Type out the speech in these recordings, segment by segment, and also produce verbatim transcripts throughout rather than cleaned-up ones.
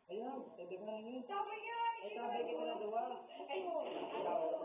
Ayan, sabi ko na yun. Sabi niya, ay, sabi ko na duwa. Ay, nakasabot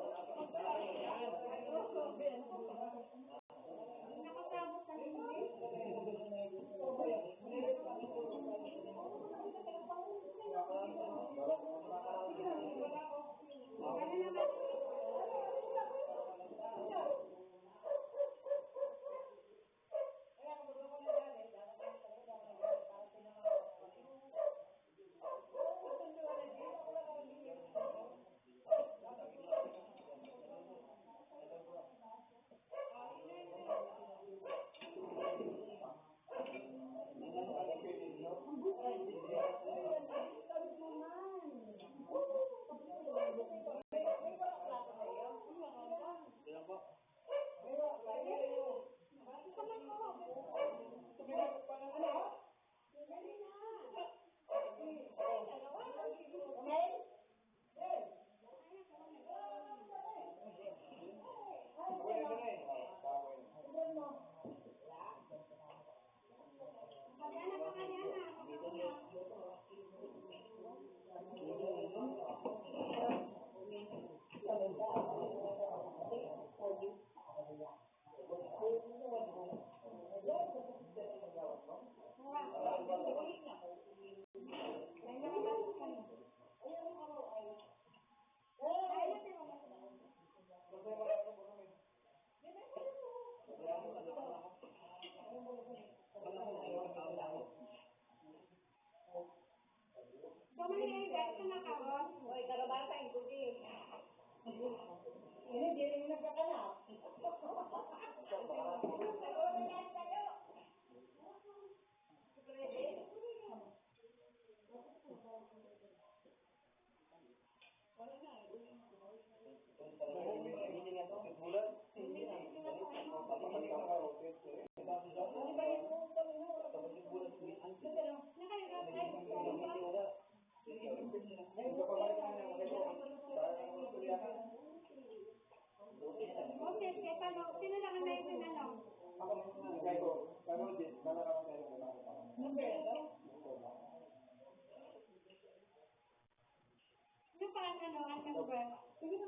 na rin. Oy, karabasa, yung tubig. Ini, di rin nagkakanap. Okay, kaya paano? Sino lang ang nais ng ano? Ano ba yan? Ano pa ang ano, ang number? Sino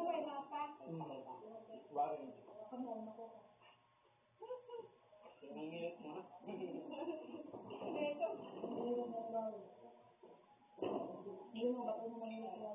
ba yung mapa? Hmm. Warren. Nangirit mo na. Ito. Hindi mo ba kung nangirit mo?